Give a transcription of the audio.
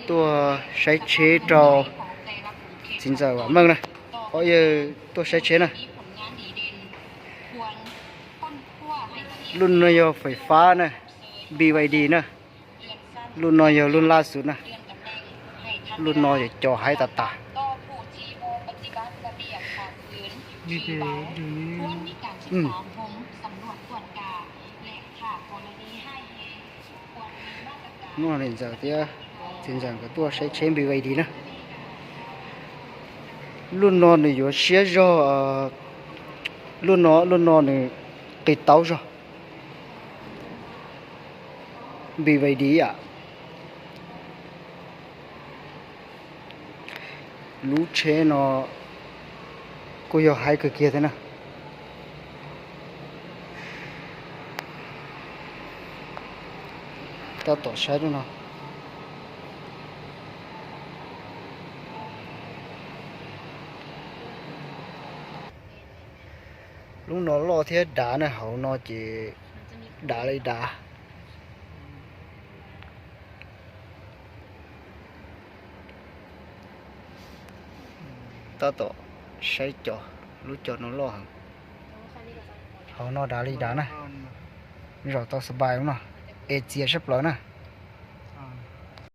Tuaj saib tsheb rau txiv ntxawm Vam Meej na. Ob yawg tuaj saib tsheb na. Lub no yog fais fab na, B Y D na. Lub no yog lub laj xwb na. Lub no yog cov haib tas tas. Hnub no niam ntxawm thiab txiv ntxawm nkawd tuaj saib tsheb B Y D na. Lub no nws yuav siab zog, lub no, lub no nws qis taub zog. B Y D yom. Lub tsheb no kuj yog haib kawg kiag thiab na. Tab tom saib lub no. Lub no loj thiab dav na, hauv no ces dav li dav. Tab tom saib cov, lub cov no loj heev. Hauv no dav li dav na. Zaum tau xab pais no, es txias sab plaws na.